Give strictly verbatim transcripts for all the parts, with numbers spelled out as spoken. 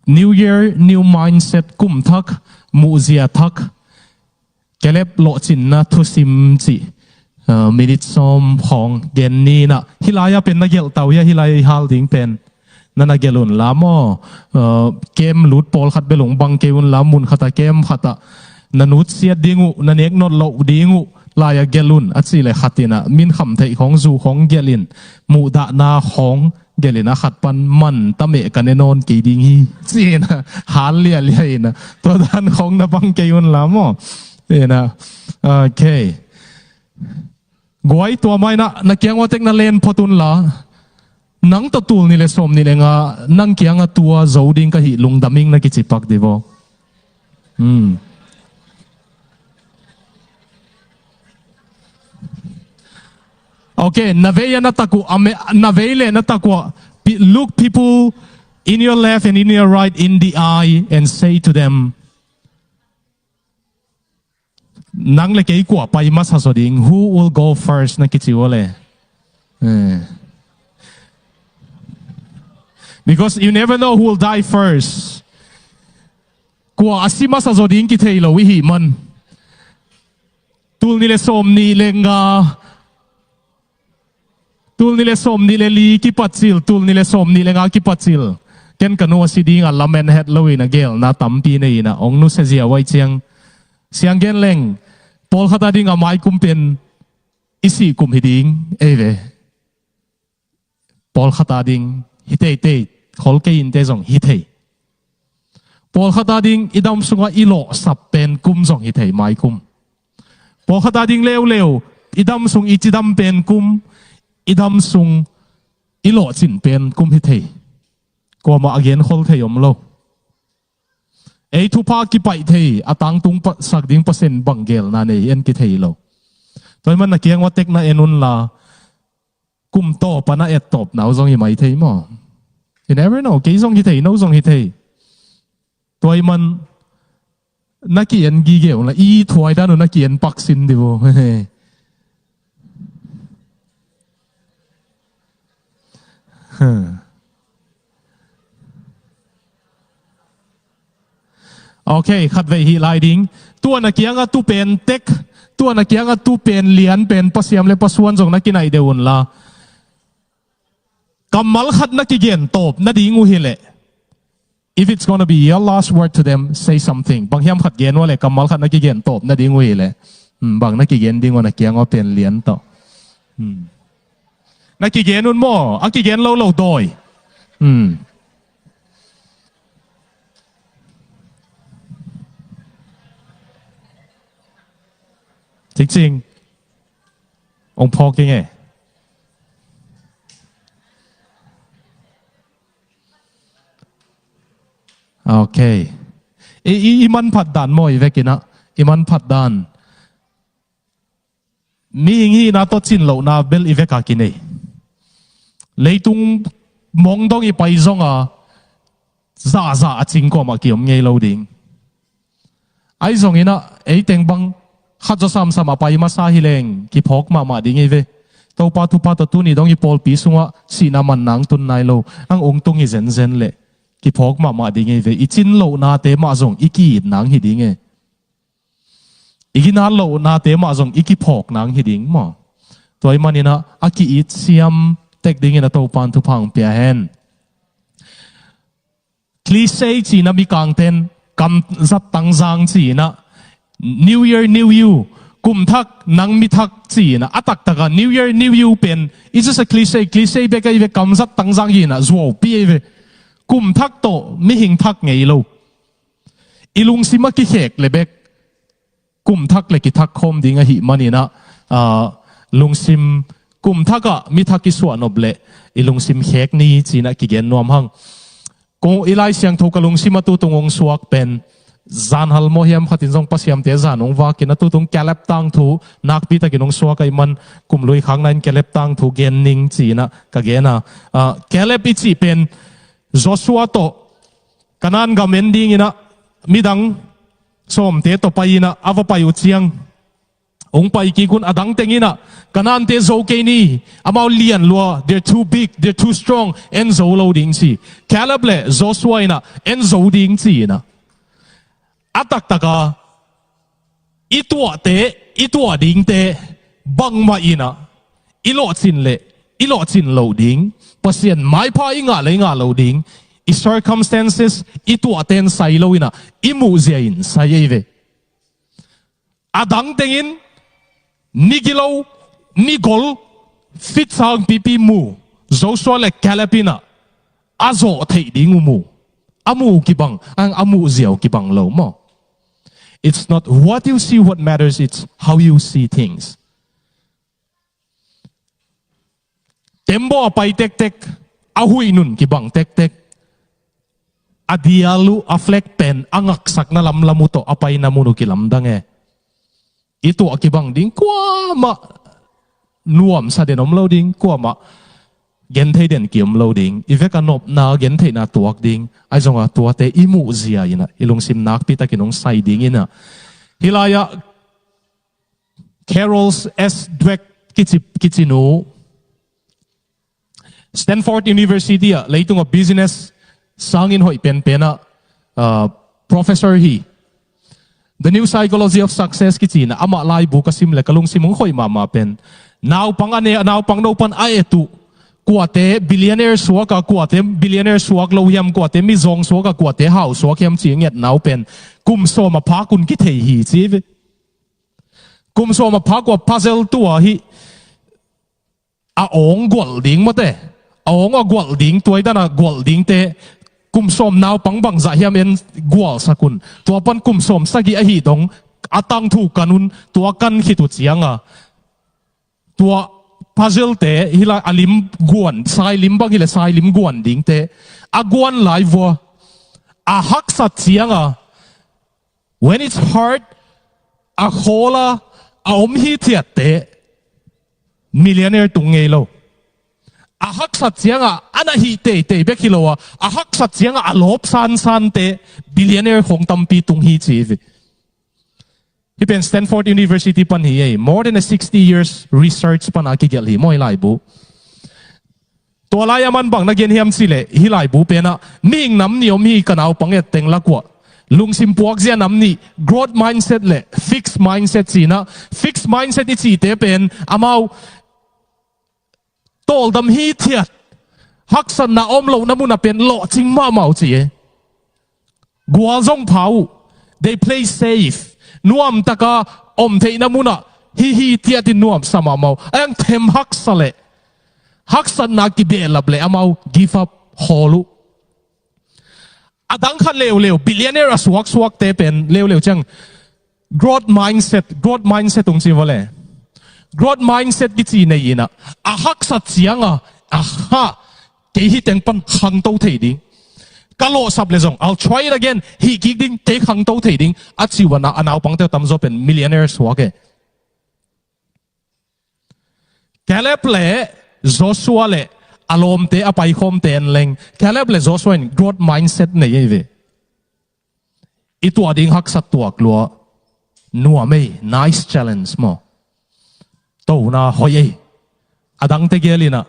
New Year, new mindset, kum thak, muhzia thak, Caleb lawhcinna thusim cih, ah, minit sawm khawng gen ni in ah, hih lai-ah pen na gelh ta uh hia, hih lai-ah i hal ding pen. Na na gelh un la maw, ah, kem lut pawlkhat bel hong bang kei un la, mun khatah kem khatah na nutsiat ding uh, na nek not loh ding uh lai-ah gelh un a cih leh khat in ah, min kham theih khawng, zu khawng gelh in, muhdahna khawng gelh in, a khat pan man ta meh, ka ne nawn kei ding hi ci in ah, hal liahliah in ah, tua dan khawng na bang kei un la maw. In ah, okay. Guai, tua mah in ah na kiang uah tek na len phot un la, nang tawh tul nih le sawm nih le nga nang kiangah tua zo ding ka hih lungdam ing na kici pak di vaw. Hmm. Okay, na vei a na tak uh, a me-, na vei le na tak uh ah, pe-, look people in your left and in your right in the eye and say to them, nang le kei kua pai masa zaw ding, who will go first na kici uh le. Eh. Because you never know who will die first. Kua a si masa zaw ding kithei lo i hih man. Tul nih le sawm nih le nga, tul nih le sawm nih le li kipatcil, tul nih le sawm nih le nga kipatcil. Ken ka nu a si ding a lamen het lo in ah gelna tampi nei in ah, hong nusia ziau ahih ciang, siang gen leng, pawlkhat a ding a mai kum pen i sih kum hi ding ei ve. Pawlkhat a ding hi teitei, khol kei in te zong hi thei. Pawlkhat a ding i dam sungah i lawhsap pen kum zong hi thei, mai kum. Pawlkhat a ding leuleu, i dam sung i cidam pen kum, i dam sung i lawhcin pen kum hi thei. Kuamah a genkhol thei om lo. Ei thupha kipaih thei, a tangtung pa-, sak ding Pasian bang gelna nei en kithei lo. Tua ahih man na kiang uah tek na en un la, kum tawp a na et tawpna uh zong hi mai thei maw. You never know, kei zong hi thei, no zong hi thei. Tua ahih man na ki-en gige un la, i thuai dan uh na ki-en pak sin di uh. Okay, khatvei hih lai ding. Tua na kiangah tu pen tek, tua na kiangah tu pen lian pen, pasiam le pasuan zong na kinaih deuh un la, kammal khat na kigen tawp nading uh hi leh, if it's gonna be your last word to them, say something. Bang hiam khat gen uh leh, kammal khat na kigen tawp nading uh hi leh, hmm, bang na kigen ding uh na kiang uh pen lian tawh. Hmm. Na kigen un maw, a kigen lo lo dawi. Hmm. Cikcing. Ong phawk ing e. Okay. I, i, i manphat dan maw, i vekin ah. I manphat dan. Mihing hihna tawh cin lohna bel i vek a kinei. Leitung mong dong i pai zong a, zahzah a cing kuamah ki-om ngei lo ding. Ahi zongin ah, ei teng bang khat zaw samsam a pai masa hi leng, kiphawk mahmah ding ei ve. Topa thupha tawh tuni dong i pawlpi sungah sihna man nang tun nai lo. Ang ong tung hi zenzen leh, kiphawk mahmah ding ei ve. I cin lohnate mah zong i ki-it nang hi ding e. I ginat lohnate mah zong i kiphawk nang hi ding maw. Tua ahih manin ah, a ki-it siam tek dingin a Topa'n thupha hong pia hen. Cliche ci-in ah, mikangte'n kamzat tangzang ci-in ah, New Year, New You, kum thak nang mi thak ci-in ah, a taktak ah New Year, New You pen, it's just a cliche, cliche bek ahi ve, kamzat tangzang hi-in ah, zuaupi ahi ve. Kum thak tawh mihing thak ngei lo. I lungsim a kikhek leh bek, kum thak leh kithak khawm ding ahih manin ah, ah, lungsim, kum thak ah mi thak i suah nop leh, i lungsim khek ni ci-in ah kigen nuam hang. Ko i Lai Siangtho ka lungsim ah tutung hong suak pen, zan hal maw hiam khat in zong pasiamte zan hong vak in ah, tutung Caleb tangthu nakpi takin hong suak ahih man, kum lui khakna in Caleb tangthu gen ning ci-in ah ka gen a. Ah, Caleb i cih pen Joshua tawh Kanaan gam en dingin ah midang sawmte tawh pai-in ah, a va pai uh ciang, Hong pai kik un, a dang teng in ah, Kanaan-te zo kei ni, amau lian lua, they're too big, they're too strong, en zo lo ding ci. Caleb le Joshua in ah en zo ding ci in ah, a taktak a i tuahte, i tuah dingte bangmah in ah i lawhcin le i lawhcin loh ding, Pasian maipha i ngah le i ngah loh ding, i circumstances, i tuahte in sai lo in ah, i muhzia in sai ei ve. A dang teng in ni gilo, ni gol, fit sangpipi mu, Joshua le Caleb in ah a zawh theih ding uh mu. A mu uh kibang, a, a muhzia uh kibang lo maw. It's not what you see what matters, it's how you see things. Tembaw a pai tektek, a huih nun kibang tektek, a dial uh, a flag pen a ngaksakna lamlam uh tawh a paina mun uh kilamdang e. I tuah kibang ding, kuamah nuamsa den om lo ding, kuamah genthei den ki om lo ding, i vek a nopna gentheihna tuak ding, ahi zong a tuate i muhzia in ah i lungsim nakpi takin hong sai ding in ah. Hih lai-ah Carol S. Dweck kici, kici nu, Stanford University ah leitung a business sangin hoih penpen ah, ah, professor hi. The New Psychology of Success kici in ah amah laibu ka sim le ka lungsim hong hoih mahmah pen, naupang a ne, naupang no pan a et uh, kuate billionaire suak a, kuate billionaire suak lo hiam, kuate mizawng suak a, kuate hau suak hiam ci nget nau pen kum sawm a phak un kithei hi ci ve. Kum sawm a phak uh a puzzle tua hi. A awng gualh ding mawte, a awng a gualh ding, tua i dan a gualh dingte, kum sawm naupang bangzah hiam en gualsak un. Tua pan kum sawm sagih ahi dong a tangthu kan un, tua kan khit uh ciang a, tua puzzle-te hi lai, a lim guan, sailim bang hi le sailim guan dingte a guan lai vua, a haksat ciang a, when it's hard, a khawl a, a om hithiatte millionaire tung ngei lo. A haksat ciang a, a na hih teitei bek hi lo a, a haksat ciang a, a lawp sansante billionaire khong tampi tung hi ci hi. Hih pen Stanford University pan hi ei, more than a sixty years research pan a kigelh hi maw hih laibu. Tua lai-ah man bang na gen hiam cih leh, hih laibu pen ah mihing nam nih om hi, ka naupang et teng lak uah. Lungsim puakzia nam nih, growth mindset le fixed mindset ci-in ah, fixed mindset i cihte pen amau tawldam hithiat, haksatna om lohna mun ah pen lawhcing mahmah uh ci e. Gual zong pha uh, they play safe. Nuamtak a om theihna mun ah hi hithiat in nuamsa mahmah uh. A yang them haksa leh, haksatna kibehlap leh amau give up, hawl uh. A dang khat leuleu, billionaire a suaksuakte pen leuleu ciang growth mindset, growth mindset hong ci vua leh. Growth mindset kici nei in ah, a haksat ciang a, aha, kei hih teng pan khangto thei ding. Ka lawhsap leh zong, I'll try it again, hih kik ding, kei khangto thei ding, a ci uh a, a naupangte uh tamzaw pen millionaire suak e. Caleb le Joshua le a lawmte, a paikhawmte en leng, Caleb le Joshua in growth mindset nei ei ve. I tuah ding haksat tuak lua. Nuam ei, nice challenge maw. Tona hoih ei. A dangte gel in ah,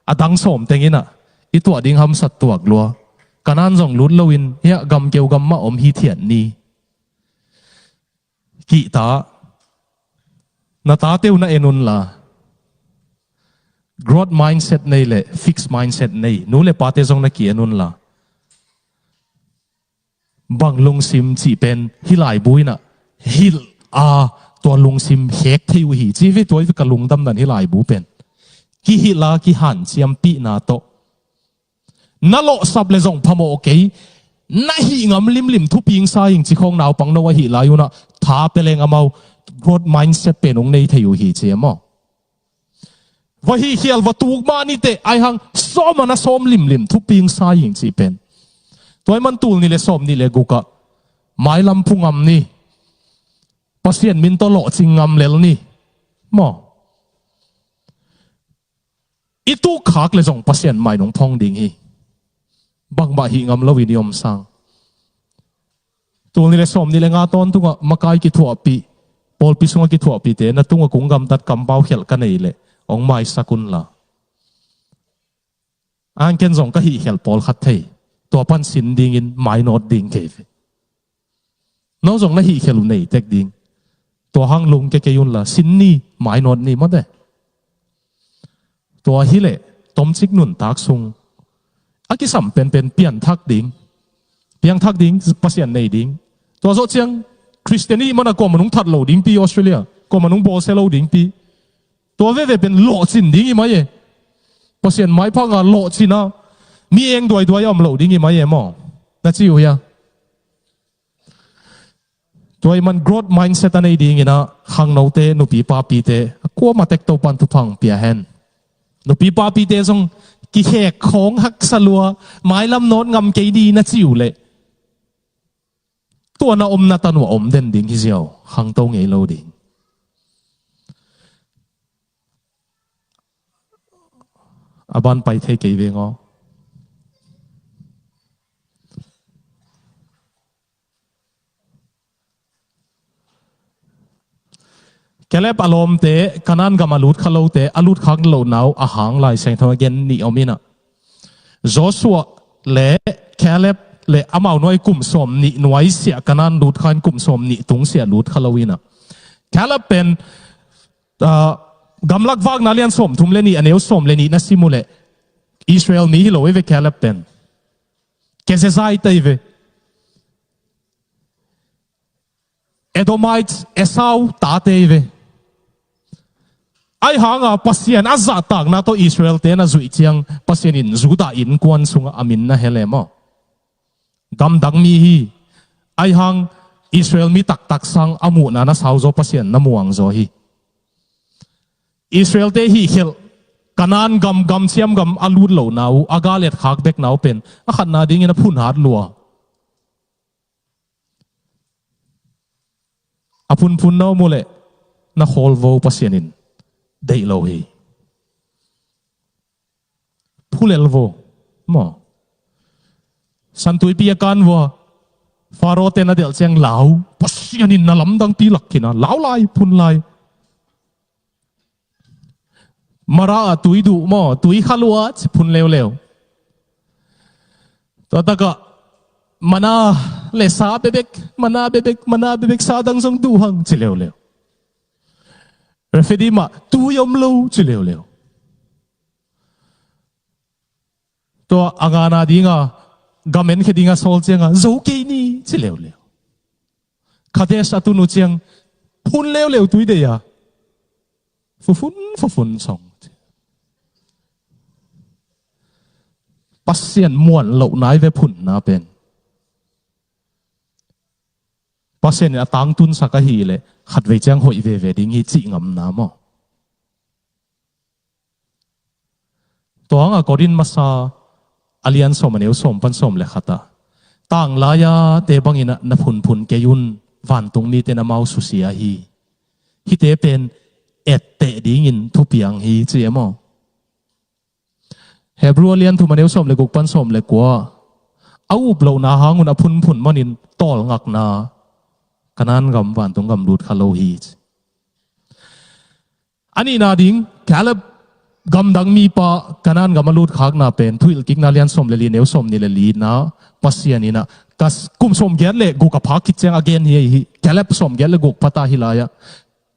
a dang sawm teng in ah, i tuah ding haksat tuak lua. Kanaan zong lut loin hiah gamkeu gam mah om hithiat ni. Kihta, na tate uh na en unla, growth mindset nei le fixed mindset nei nu le pate zong na ki-en unla, bang lungsim cih pen hih laibu in ah hilh a, tua lungsim hek thei uh hi ci ve. Tua hi ve ka lungdam dan hih laibu pen. Kihilh a kihanciampihna tawh, na lawhsap leh zong phamawh kei, na hih ngam limlim thupi ing sa ing ci khawng naupang no ahih lai un ah, tha pia leng amau growth mindset pen hong nei thei uh hi ci e maw. Va hih khial, va tuk mah ni teh, ahi hang sawm a na sawm limlim thupi ing sa ing cih pen. Tua ahih man tul nih le sawm nih le guk ah mailam phu ngam ni. Pasian min tawh lawhcing ngam lel ni maw. I tukkhak leh zong Pasian mai nong phong ding hi. Bangmah hih ngam loin i om sang. Tul nih le sawm nih le nga tawntung ah makai kithuahpih pawlpi sungah kithuahpihte na tungah kung gamtat kampau khialh ka nei leh hong maisak unla. Ang ken zong ka hih khialh pawlkhat thei. Tua pan sin dingin mainawt ding kei ve. No zong na hih khialh uh nei tek ding. Tua hang lungke kei unla sin ni, mainawt ni mawte. Tua hileh tomcik nuntak sung a kisam penpen pianthak ding, piangthak ding, Pasian nei ding. Tua zawh ciang Khristian i hih mana kuamah nung that lo dingpi Australia, kuamah nung bawlsia lo dingpi. Tua veve pen lawhcin ding i mai e. Pasian maipha nga lawhcin a mi eng duaiduai a om lo ding i mai e maw? Na ci uh hia? Tua i man growth mindset a nei dingin ah khangnote, nupi papite a kuamah tek Topan thupha pia hen. Nupi papite zong kihek khawng haksa lua, mailam nawt ngam kei ni na ci uh leh tua na omna tanu a om den ding hi ziau, khangto ngei lo ding. A ban pai thei kei veng aw. Kaleb a lawmte, Kanaan gam a lut kha lote, a lut khak lohna uh a hang Lai Siangtho a gen nih om inah, Joshua le Kaleb le amau nuai kum sawm nih nuai siah Kanaan lut kha in kum sawm nih tung siah lut kha lo inah, Kaleb pen, ah, Gamlak Vakna lian sawm thum le nih a neu sawm le nih na sim uh leh Israel mi hi lo ei ve Kaleb pen. Kezezai tei ve. Edomite Esau tate hi ve. Ahi hanga Pasian a zahtakna tawh Israel-te na zuih ciang Pasian in Judah innkuan sungah a min na hel e maw? Gamdang mi hi. Ahi hang Israel mi taktak sang a muhna na sau zaw, Pasian na muang zaw hi. Israel-te hih khelh Kanaan gam, gam siam gam a lut lohna uh, a gal etkhak bekna uh pen a khatna dingin a phunhat lua. A phunphun na om uh leh na khawl vo, Pasian in deih lo hi. Phulel vo maw? Santuipi a kan vua Faro-te na delh ciang lau, Pasian in na lamdangpi lak khin a, lau lai, phun lai. Mara ah tui duh maw, tui kha lua ci phun leuleu. Tua takah mana le sa bebek, mana bebek, mana bebek, sa dang zong duh hang ci leuleu. Refidim ah tui om lo ci leuleu. Tua a ngana dinga, gam enkhia dinga sawl cianga zo kei ni ci leuleu. Kadesh a tun uh ciang phun leuleu tui deih a, fuphun fuphun song. Pasian muan loh nai ve phunna pen. Pasian in a tangtunsak ahih leh khatvei ciang hoih veve ding hi cih ngamna maw? Tua hanga Korin masa a lian sawm a neu sawm pan sawm le khat ah, tanglai-ate bangin ah na phunphun kei un, vantung mite na mau susia hi. Hihte pen etteh dingin thupiang hi ci e maw? Hebru a lian thum a neu sawm le guk pan sawm le kua, a up lohna hangun a phunphun manin tawlngakna, Kanaan gam, vantung gam lut kha lo hi ci. A nihna ding, Kaleb gamdang mipa Kanaan gam a lut khakna pen Thuhilhkikna lian sawm le li, neu sawm nih le lina, Pasian in ah, ka s-, kum sawm giat le guk a phak khit ciang a gen hi, hi. Kaleb sawm giat le guk pata hi lai-ah,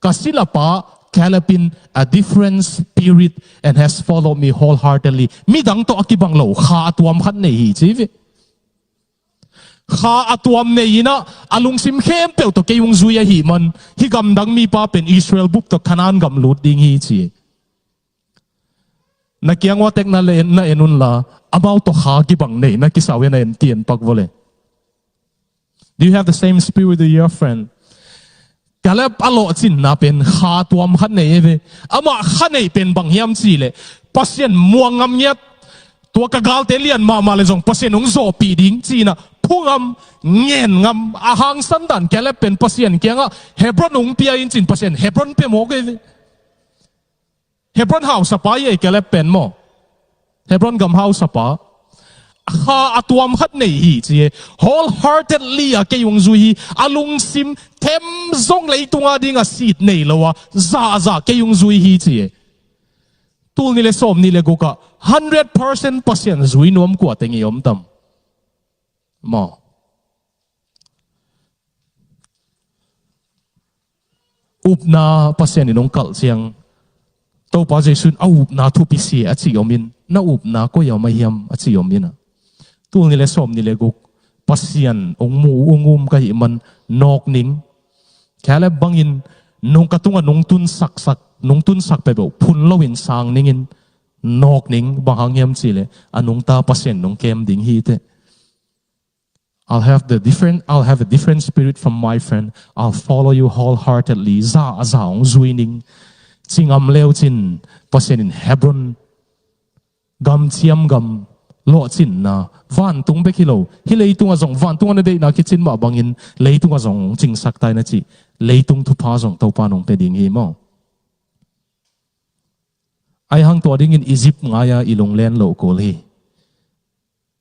ka silapa Kaleb in a different spirit and has followed me wholeheartedly. Midang tawh a kibang lo kha a tuam khat nei hi ci ve. Kha a tuam nei in ah, a lungsim khempeuh tawh kei hong zui ahih man, hih gamdang mipa pen Israel bup tawh Kanaan gam lut ding hi ci. Na kiang ua tek na le, na en unla, amau tawh kha kibang nei na kisa uh hia, na en, ti en pak vua le. Do you have the same spirit with your friend? Kaleb a lawhcinna pen kha tuam khat nei e ve. Amah kha neih pen bang hiam cih leh, Pasian muang ngam ngiat. Tua ka galte lian mahmah le zong Pasian hong zawhpih ding ci-in ah, phu ngam, ngen ngam, a hangsan dan Kaleb pen Pasian kiangah Hebron hong pia in ci-in Pasian Hebron pia mawk e ve. Hebron hausapa hi ei Kaleb pen maw? Hebron gam hausapa. kha a tuam khat nei hi ci e. Wholeheartedly a kei hong zui hi. A lungsim them zong leitung a ding a sit nei lo a, za a za kei hong zui hi ci e. Tul nih le sawm nih le guk ah hundred percent Pasian zui nuam kua teng i om tam? Maw. Upna Pasian in hong kalh ciang, Topa Jesu in a upna thupi si a ci om in, na upna koi a om a hiam a ci om in a. Tul nih le sawm nih le guk Pasian hong mu hong um ka hih man nawk ning. Caleb bangin nung ka tungah nung tun saksak, nung tun sak peuhpeuh phun loin sang ningin nawk ning, bang hang hiam cih leh a nungta Pasian nung kem ding hi teh. I'll have the different, I'll have a different spirit from my friend. I'll follow you wholeheartedly. Za a za hong zui ning. Ci ngam leu cin Pasian in Hebron gam ciam gam lawhcinna, vantung bek hi lo, hih leitungah zong vantung a na deihna kicin mah bangin leitungah zong cingsak ta in a cih leitung thupha zong Topa nong pia ding hi maw. Ahi hang tua dingin Egypt ngai-a i lunglen loh kul hi.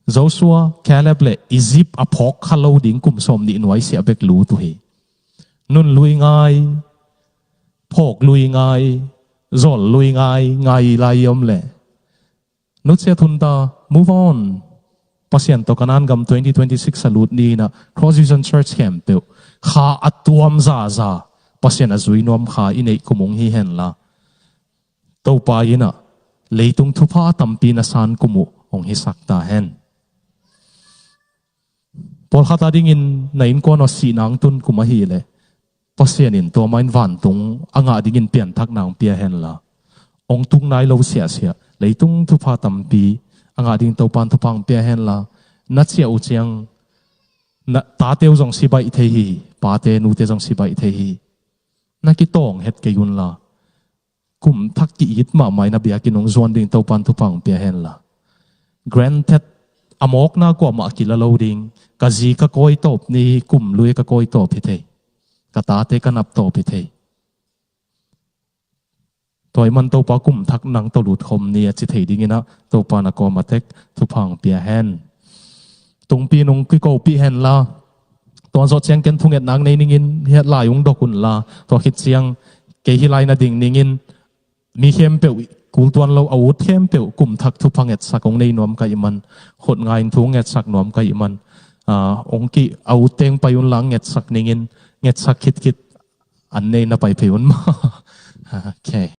Joshua, Caleb le Egypt a phawk kha lo ding kum sawm nih nuai siah bek lut uh hi. Nun lui ngai, phawk lui ngai, zawl lui ngai, ngai lai i om leh nutsiat hun ta, move on. Pasian tawh Kanaan gam twenty twenty-six a lut ni in a Cross Vision Church khempeuh kha a tuam zaza, Pasian a zui nuam kha i neih kum hong hi hen la, Topa in a leitung thupha tampi na san kum uh hong hisak ta hen. Pawlkhat a dingin na innkuan aw sihna hong tun kum ahih leh Pasian in tua mah in vantung a ngah dingin pianthakna hong pia hen la, hong tung nai lo siahsiah leitung thupha tampi a ngah dingin Topa in thupha hong pia hen la, na ciah uh ciang na tate uh zong si baih thei hi, pate nute zong si baih thei hi. Na kitawng het kei un la, kum thak ki-it mahmah in a biakinn hong zuan ding Topa in thupha hong pia hen la. Granted, a mawkna kuamah a kila lo ding, ka zi ka kawi tawp ni, kum lui ka kawi tawp hi thei, ka tate ka nap tawp hi thei. Tua ahih man Topa kum thak nang tawh lut khawm ni a ci thei dingin a Topa na kawm a tek thupha hong pia hen. Tungpi nung kikopih hen la, tua zawh ciang ken thungetna nei ningin hiah lai hong dok un la, tua khit ciang kei hih lai na ding ningin mi khempeuh, kul tuan lo a ut khempeuh kum thak thupha ngetsak hong nei nuam ka hih man, khut ngai in thu ngetsak nuam ka hih man, ah, hong ki a ut teng pai un la ngetsak ningin, ngetsak khitkit an nei na pai phei un maw. Okay.